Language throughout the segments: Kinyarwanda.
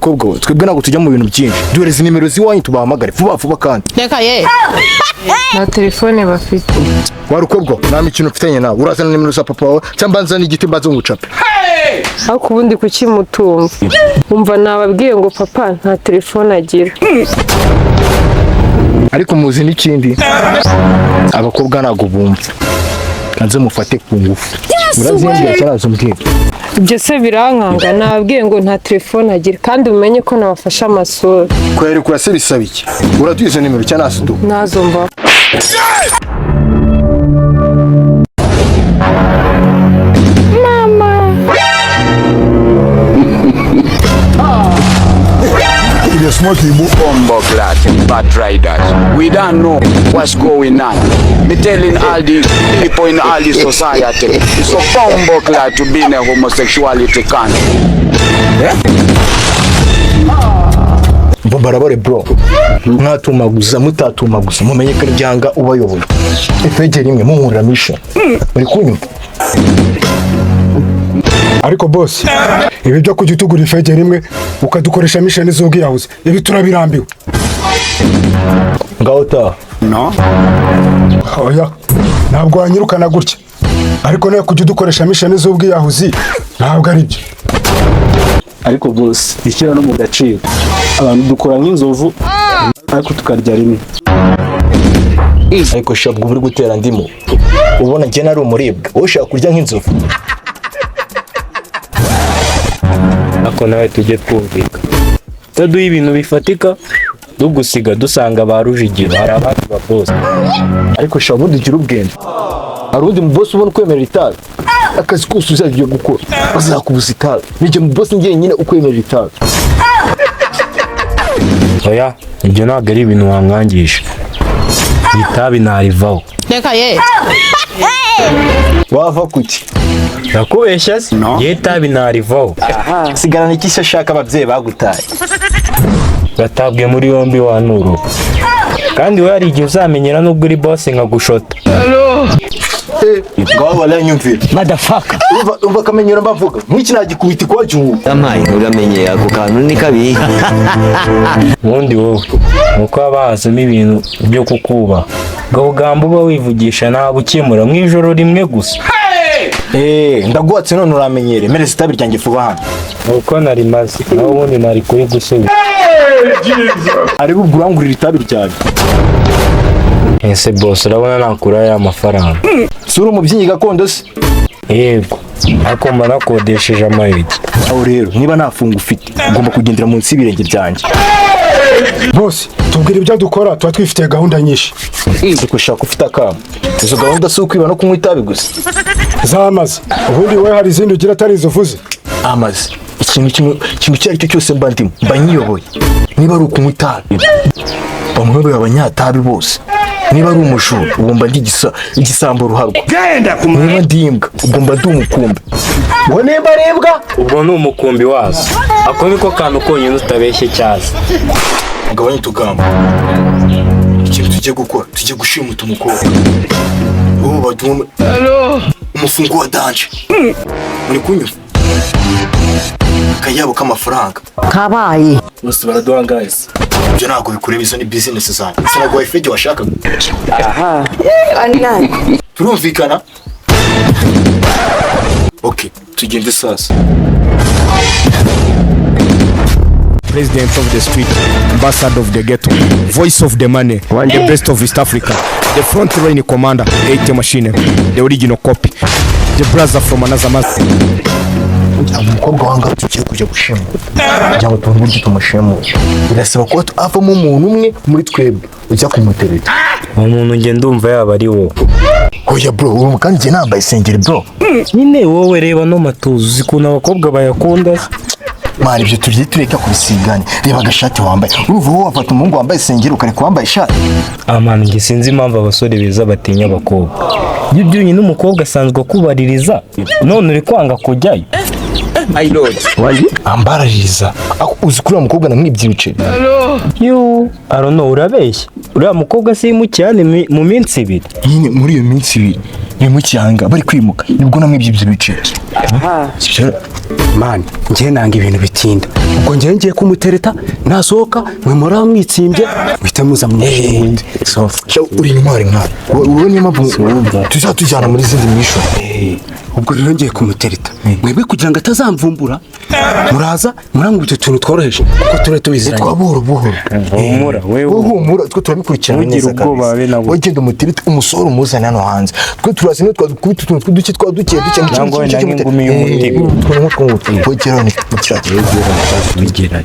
Mukobwa we, twebwe ntabwo tujya mu bintu byinshi. Duhereze nimero z'iwanyu tubahamagare vuba vuba kandi. Reka ye. Nta telefone bafite. Wa rukobwa, nta mikino mfitanye nawe. Urazana nimero za papa wawe cyangwa nzana igiti mbanze ngucape? Ariko ubundi kuki mutumva? Umva, nababwiye ngo papa nta telefone agira. Ariko muzi n'ikindi, abakobwa ntabwo bumva. Kanze mufate ku ngufu. Urazimbwira cyangwa umbwira? Ibyo se birankanga? Nababwiye ngo nta telefone agira, kandi umenye ko nabafashe amasura. Kuyarekura se bisaba iki? Uraduha izo nimero cyangwa nasuduka? Ntazumva. Bumbo clad, bad riders. We don't know what's going on. Me telling all the people in all the society, it's a bumbo clad to be in a homosexuality country. Mva barabare bro, mwatumaguza mutatumaguza, mumenye ko ari byanga ubayoboye. Ifege rimwe munkurira mission, muri kunyumva? Ariko boss, ibi byo kujya utugura ifege rimwe ukadukoresha mission z'ubwiyahuzi, ibi turabirambiwe. Ngaho taha. No? Oya, ntabwo wanyirukana gutya, ariko nawe kujya udukoresha mission z'ubwiyahuzi ntabwo ari byo. Ariko boss, ishyira no mu gaciro. Abantu dukora nk'inzovu ariko tukarya rimwe. Ariko shabwo uri gutera ndimo ubona njye nari umuribwa, wowe ushaka kurya nk'inzovu. Ariko nawe tujye twumvika, utaduha ibintu bifatika dugusiga dusanga ba Rujugiro, hari abandi ba boss. Ariko shabwo ugira ubwenge, hari undi mu boss ubona ukwemerera itabi? Akazi kose uzajya ugiye gukora bazakubuza itabi. Nijye mu boss njyenyine ukwemerera itabi. Oya, ibyo ntabwo ari ibintu wamwangisha, itabi narivaho. Reka ye. Wava kuki? Ndakubeshya se? Ngewe itabi narivaho. Sigarana iki se ashaka ababyeyi bagutaye? Batabwe muri yombi wa nuru, kandi we hari igihe uzamenyera nubwo uri boss nkagushota. Ngaho baranyumvira. Motherfucker. Umva, umva akamenyero mbavuga nk'iki, nagikubita ikwacyo ubu. Yampaye uramenye ako kantu ni kabi. Ubundi wowe nuko haba hazamo ibintu byo kukubaha, ubwo bugambo uba wivugisha ntabwo ukemura mu ijoro rimwe gusa. Eh, ndaguhatse none uramenyere. Mereza itabi ryanjye vuba hano. Nuko narimaze, naho ubundi nari kuri gusubiza. Ari bubwo urangurira itabi ryawe. Ese boss, urabona nakura ya mafaranga? Si uri umubyinnyi gakondo se? Yego, ariko mba nakodesheje amayugi. Aho rero niba nta fungu ufite, ugomba kugendera munsi y'ibirenge byanjye. Boss, tubwira ibyo dukora, tuba twifitiye gahunda nyinshi. Ariko shaka ufite akamo, izo gahunda si ukwiba no kunywa itabi gusa? Zamaze ubundi wowe hari izindi ugira atari izo uvuze? Amazi ikintu kimwe, ikintu icyo ari cyo cyose mba ndimo mba nyiyoboye. Niba ari ukunywa itabi, bamwe abanyatabi bose. Niba ari umujura, ubwo mba ndi igisambo ruharwa. Niba ndi imbwa, ubwo mba ndi umukumbi. Ngo nimba ari imbwa? Ubwo ni umukumbi wazo. Ako niko kantu konyine utabeshye cyaza. Mugabanye utugambo. Ikintu tugiye gukora, tugiye gushimuta umukobwa ubu baduha umufungo wa danje. Muri kunyumva? Akayabo k'amafaranga. Kabaye. Bose baraduha guys. Ibyo ntabwo bikureba, izo ni bizinesi zanjye. Sinaguha ifege washakaga. Turumvikana? Ok, tugende sasa. President of the street, ambassador of the ghetto, voice of the money, the best of East Africa, the front line commander, ATM machine, the original copy, the brother from another master. Umukobwa wanga tugiye kujya gushimuta, kugira ngo tubone uburyo tumushimuta, birasaba kuba avamo umuntu umwe muri twebwe ujya kumutereta. Uwo muntu njye ndumva yaba ari wowe. Oya bro, ubu kandi njye nambaye isengeri bro. Nyine wowe reba no matuza, uzi ukuntu abakobwa bayakunda se? Man, ibyo tugiye tureka kubisiganya. Reba agashati wambaye. Urumva wowe wafata umuhungu wambaye isengeri ukareka uwambaye ishati? Amana, njye sinzi impamvu abasore beza batinya abakobwa. Iyo byonyine umukobwa asanzwe akubaririza, none uri kwanga kujyayo. My lord. Ambarariza? Ako uzi kuri uriya mukobwa namwibye ibiceri. Yo arono, urabeshya. Uriya mukobwa simukiye hano mu minsi 2. Nyine muri iyo minsi 2 bimukiyanga bari kwimuka, nibwo namwibye ibyo biceri. Sibyo? Man, njye nanga ibintu bitinda. Ubwo njye ngiye kumutereta, nasohoka mwe muramwitsimbye, muhite muza mushimute. Sha, uri intwari mwana. Wowe niyo mpamvu tuzatujyana muri zindi mission. Ubwo rero ngiye kumutereta, mwebwe kugira ngo atazamvumbura, muraza murangubita utuntu tworoheje kuko ture tubiziranye. Twa buhoro buhoro. Humura wewe. Wowe humura, twe turabikurikirana Ntugire neza ubwoba kabisa. habe na buke. Wowe genda umuterete, umusore umuzane hano hanze. Twe turazi niyo twadukubita utuntu tw'uduke twa duke duke. Cyangwa wenda nk'ingumi y'umutima. Utwo nk'utwo ngutwo. Wowe gera hano kiriya Tugerayo.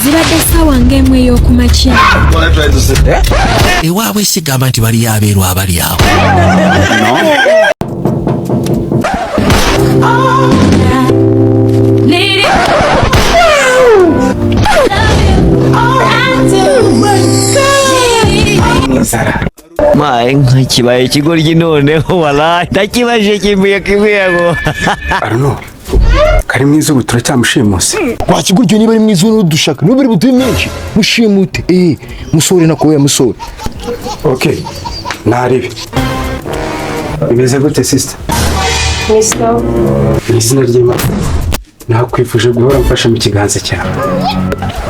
Zibadde ssaawa ng'emu ey'okumakya. Ewaabwe sigamba nti baliyo abeeru abali awo. Maye nka kibaye ikigoryi noneho, walayi ndakibajije kimbuye kimbuye. Aruno kari mwiza, ubu turacyamushimuse. Wakiguryo niba ari mwiza n'udushaka niba uri buduhe menshi mushimute, musore nakowe musore. Okay, narebe bimeze gute, sister? Ni sawa. Mu izina ry'Imana, nakwifuje guhora mfashe mu kiganza cyawe.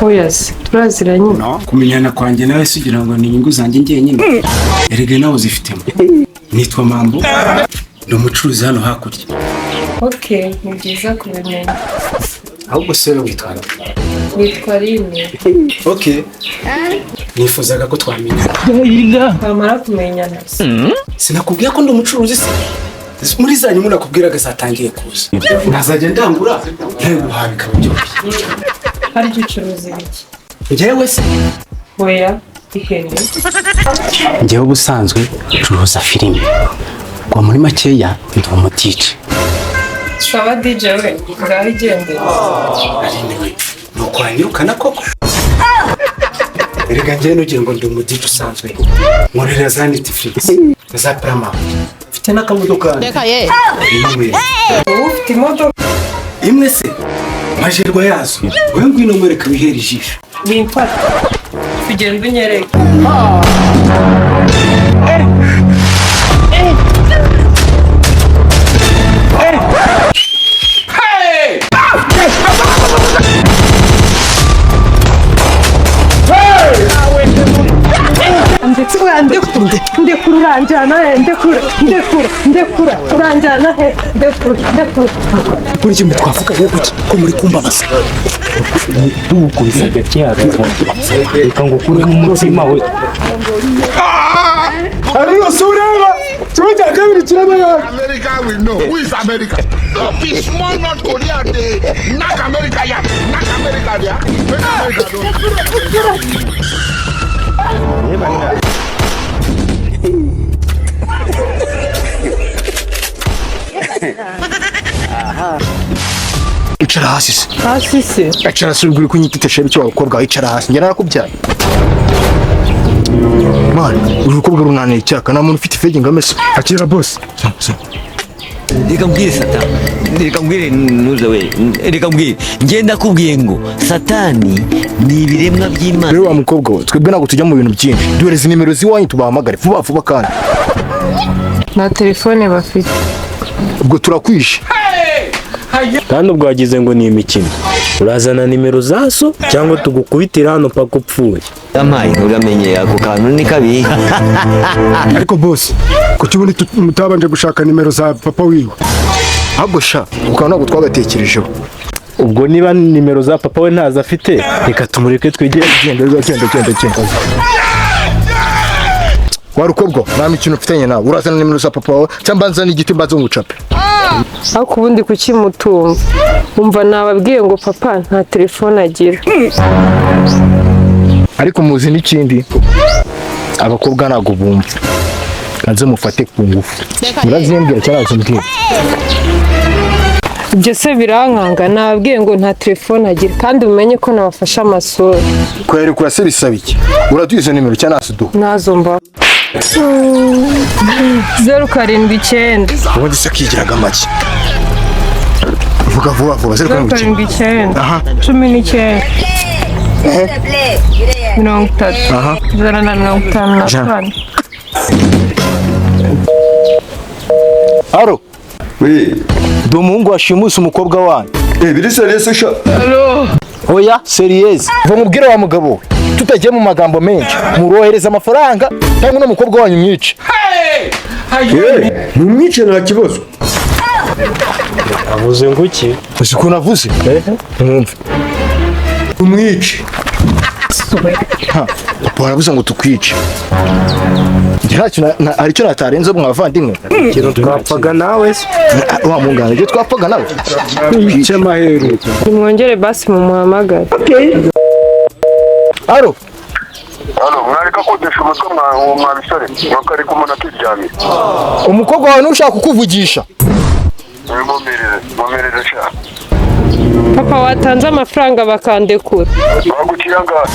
Oya se, turaziranye? Kumenyana kwanjye nawe si ugira ngo ni inyungu zanjye njyenyine, erega nawe uzifitemo. Nitwa Mambo, ndi umucuruzi hano hakurya. Okay, ni byiza kubimenya. Ahubwo se wowe witwa nde? Nitwa Line. Okay, nifuzaga ko twamenyana. Twamara kumenyana se? Sinakubwiye ko ndi umucuruzi se? Muri za nyungu nakubwiraga zatangiye kuza, nazajya ndangura nawe guhaha bikaba byoroshye. Harya ucuruza ibiki? Njyewe se? Oya, ihene. Njyewe ubusanzwe ncuruza filime, ubwo muri makeya ndi umu DJ. Sawa DJ we, ngaho igendere. Aremewe ni ukwanyirukana koko. Erega njyewe nugira ngo ndi umu DJ usanzwe, nkorera za Netflix na za Paramount, mfite n'akamodoka. Reka ye. Imwe. Wowe ufite imodoka? Imwe se, majerwa yazo. Wowe ngwino nkwereke wihere ijisho. Wimfata, tugenda unyereke. Ndekura, uranjyana he? Ndekura, ndekura, ndekura, uranjyana he? Ndekura, ndekura. Kuri kimwe twavuganye gutya ko muri kumbabaza? Tugukubise hagati yacu, reka ngukuremo umutima we. Ariko si ureba kimwe cya kabiri kiraba yawe. America we know. Who is America? No be small North Korea dey knack America here, knack America there. Make America know. Icara hasi se. Hasi se? Icara hasi, uri kunyitetesha ibiki wa mukobwa? Icara hasi, njye narakubyaye. Man, uru rukobwa runaniye icyaka, nta muntu ufite ifege ngo amese. Akira boss. Reka mbwire satani, reka mbwire ntuze we, reka mbwire, njye ndakubwiye ngo satani ni ibiremwa by'Imana. Rero wa mukobwa we, twebwe ntabwo tujya mu bintu byinshi. Duhereze nimero z'iwanyu tubahamagare vuba vuba kandi. Nta telefone bafite. Ubwo turakwishe. Kandi ubwo wagize ngo ni imikino, urazana nimero za so cyangwa tugukubitira hano paka upfuye. Yampaye, uramenye ako kantu ni kabi. Ariko boss, kuki ubundi mutabanje gushaka nimero za papa wiwe? Ahubwo sha, ukaba ntabwo twagatekerejeho. Ubwo niba nimero za papa we ntazo afite, reka tumureke twigere. Genda genda genda genda. Wa rukobwa, nta mikino ufitanye nawe. Urazana nimero za papa wawe cyangwa nzana igiti mbanze ngucape. Ariko ubundi kuki mutumva? Umva, nababwiye ngo papa nta telefone agira. Ariko muzi n'ikindi, abakobwa ntabwo bumva. Kanze mufate ku ngufu. Murazimbwira cyangwa ntazimbwira? Ibyo se birankanga? Nababwiye ngo nta telefone agira, kandi mumenye ko nabafashe amasura. Kuyarekura se bisaba iki? Uraduha izo nimero cyangwa ntaziduha? Nazo mba 079. Ubundi se akigiraga make? Vuga vuba vuba, zeru zeru karindwi karindwi icyenda. icyenda 19. 30. Aha. 154. Aro. Oui. Ndi umuhungu washimuse umukobwa wanyu. Biri sérieux sha? Oya, sérieux. Va mubwire wa mugabo we. Tutagiye mu magambo menshi. Murohereza amafaranga cyangwa n'umukobwa wanyu mwice. Mumwice nta kibazo. Avuze ngo iki? Uzi ukuntu avuze? Mwumve. Umwice. Ha, papa warabuze ngo tukwice. Njye hari icyo natarenze mwavandimwe. Ikintu twapfaga nawe se. Wa mungana, ibyo twapfaga nawe. Wice maheru. Nimwongere basi mumuhamagare. Aro. Halo, mwareka kodesha umutwe mwa bisore, mwakareka umuntu akiryamye. Umukobwa wawe ntushaka kukuvugisha. Mumereze sha. Papa watanze amafaranga bakandekura. Baguciye angahe?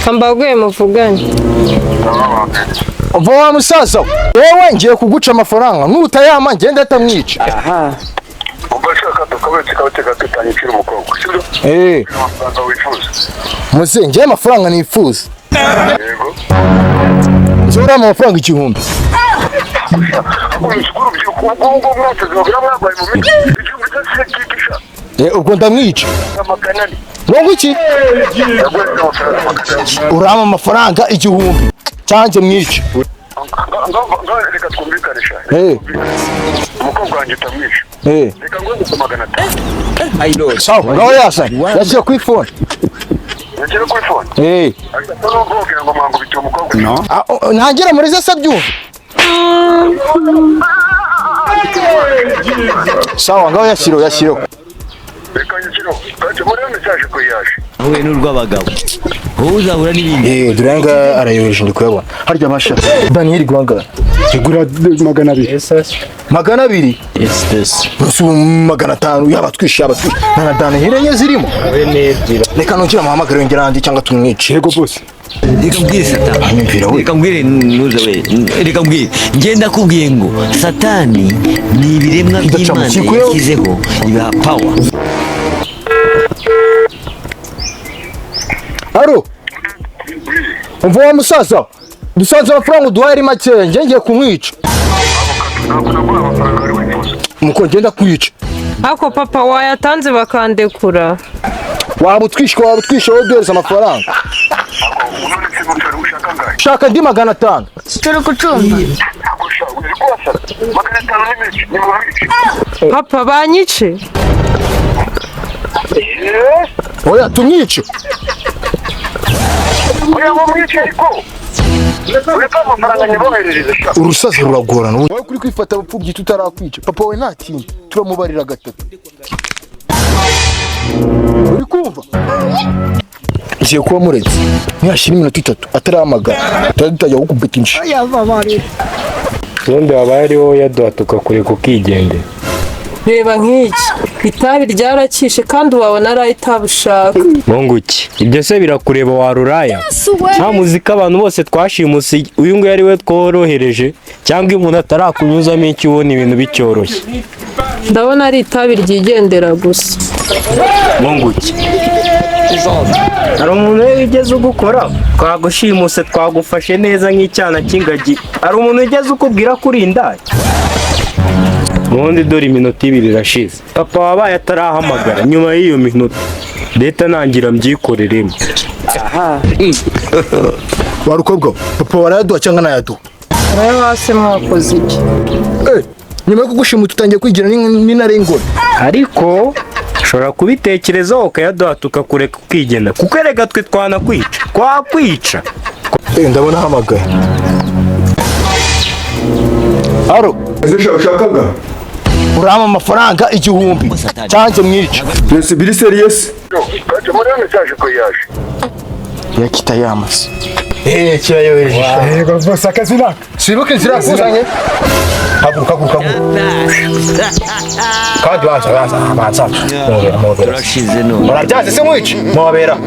Kambaguye muvuganye. Umva wa musaza we, wewe ngiye kuguca amafaranga nutayama ngende atamwica. Aha. Umva shaka tukabetse kabetse tutanyicira umukobwa, sibyo? Amafaranga wifuza. Muze ngiye amafaranga nifuza. Yego. Nzura amafaranga 1000. Ubwo ndamwica. Ngo iki? Urama amafaranga 1000 cyanjye mwica. Reka twumvikane sha. Umukobwa wanjye utamwica. Reka ngo 500. Sawa, ngaho yasanye. Yashyira kuri phone. Yashyira kuri phone? No. Ntangire muri ze sabyumva. Sawa, ngaho yashyiro. Reka nyishyiro. Kandi muri message ko yaje. Wowe n'urw'abagabo. Wowe uzahura n'ibindi. Duranga arayoheje ndi kuyabona. Harya masha. Daniel Gwanga. Igura 200. 200? Yes, yes. Nsu 500 yaba twishe yaba twishe. Na Daniel enye zirimo. We n'ebyiri. Reka nongera muhamagare yongera andi cyangwa tumwice. Yego boss. Reka mbwire satani. Reka mbwire nuza we. Reka mbwire. Njye ndakubwiye ngo satani ni ibiremwa by'Imana yashyizeho ibiha power. Aro. Umva wa musaza. Dusanze amafaranga uduhaye ari make, njye ngiye kumwica. Muko ngenda kwica. Ako papa wayatanze bakandekura. Waba utwishwe wowe duhereza amafaranga. Shaka ndi 500. Turi kucumba. Papa banyice. Oya tumwice. Urusaza ruragorana. Wowe kuri kwifata abapfubyi tutarakwica. Papa we nta kintu turamubarira gatatu. Uri kumva? Ngiye kuba muretse. Ntiyashira iminota 3 atarahamagara. Tutajya gukubita inshi. Ubundi wabaye ari wowe yaduha tukakureka ukigendera. Reba nk'iki itabi ryarakishe kandi wabona ari itabi ushaka. Munguki ibyo se birakureba wa ruraya? Nta muzika abantu bose twashimuse uyu nguyu ari we tworohereje cyangwa iyo umuntu atarakunyuzamo icyo ubona ibintu bicyoroshye. Ndabona ari itabi ryigendera gusa. Munguki hari umuntu wigeze ugukora? Twagushimuse twagufashe neza nk'icyana cy'ingagi. Hari umuntu wigeze ukubwira ko uri indaya? Ubundi dore iminota 2 irashize. Papa wabaye atarahamagara nyuma y'iyo minota. Leta nangira mbyikoreremo. Aha. Warukobwa, papa warayaduha cyangwa nayaduha? Arayabase mwakoze iki? Nyuma yo kugushima tutangiye kwigira n'intare y'ingore. Ariko ushobora kubitekerezaho ukayaduha tukakureka ukigenda. Kuko erega twe twanakwica. Twakwica. Ndabona ahamagaye. Aro. Ese ushakaga? Urama amafaranga 1000 cyanjye mwica. Mbese biri sérieux? Kandi muri message ko yaje. Yakita yamase. Kirayoheje. Yego boss akazi naka. Sibuke zirakuzanye. Haguruka. Kandi baza. Mobera. Turashize none. Murabyaze se mwica? Mobera.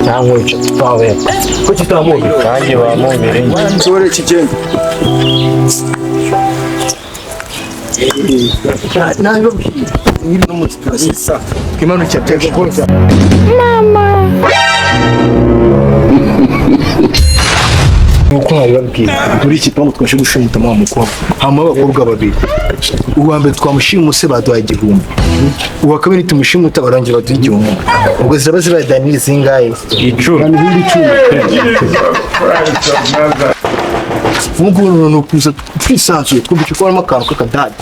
Cyangwa mobera. Kuki utamubera? Nanjye bamubere. Sore kigenda. Mama. Nuko mwabibabwira, muri iki gipangu twashe gushimuta wa mukobwa, hama abakobwa babiri. Uwa mbere twamushimuse baduhaye 1000, uwa kabiri tumushimuta barangira baduha 1000. Ubwo ziraba zibaye daniri zingahe? 10. Ubu ngubu ni ukuza twisanzuye, twumva ko harimo akantu k'akadage.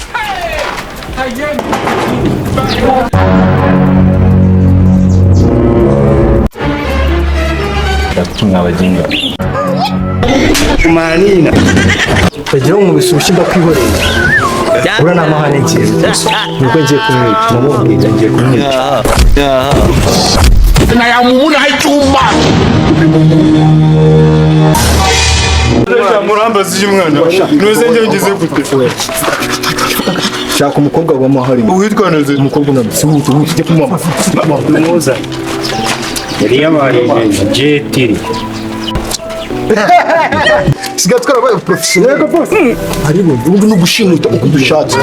Mwabagenga. Manina bagira ngo mubise ndakwihoreye, ura ni amahane ngiye nubwo ngiye kumwica, namubwira ngiye kumwica. Murambaza iyo umwana nuze njye ngeze gute? Shaka umukobwa wa hari Uwitwa neze. Umukobwa unanutse, huta huta ujye kumuha. Muza yari yabaye jetiri. Sigaye twarabaye professionnel ariko ubu ni ugushimuta uko dushatse.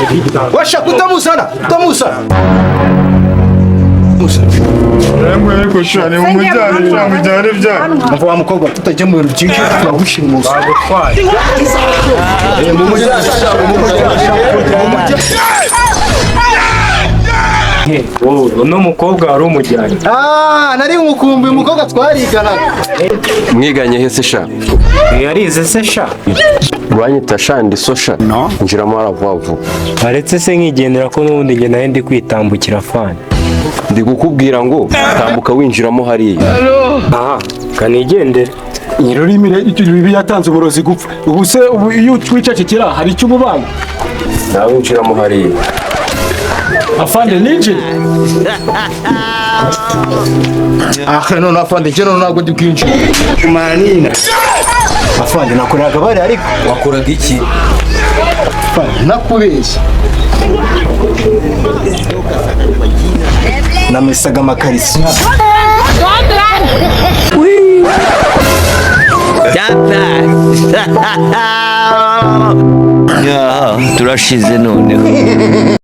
Washaka utamusana utamusana. Ariko shani mumujyane, mujyane byanyu. Umva wa mukobwa, tutajya mu bintu byinshi turagushimusa. Bagutwaye. Mumujyane, mumujyane. Wowe uno mukobwa wari umujyanye? Ah, nari nkukumbuye umukobwa twariganaga. Mwiganye he se sha? Yarize se sha? Uranyita sha, ndi so sha. Injiramo hariya vuba vuba. Waretse se nkigendera, ko n'ubundi njye nawe ndi kwitambukira fani. Ndi kukubwira ngo tambuka winjiramo hariya. Aha kanigendere. Nyir'ururimi rubi yatanze uburozi gupfa. Ubu se ubu iyo wicecekera hari icyo uba? Nawe winjiramo hariya. Afande, ninjire? Ah, none afande, njye none ntabwo ndi kwinjira. Manina. Afande, nakoraga bari ariko. Wakoraga iki? Afande, nakubeshya, namesaga amakariso. Turashize noneho.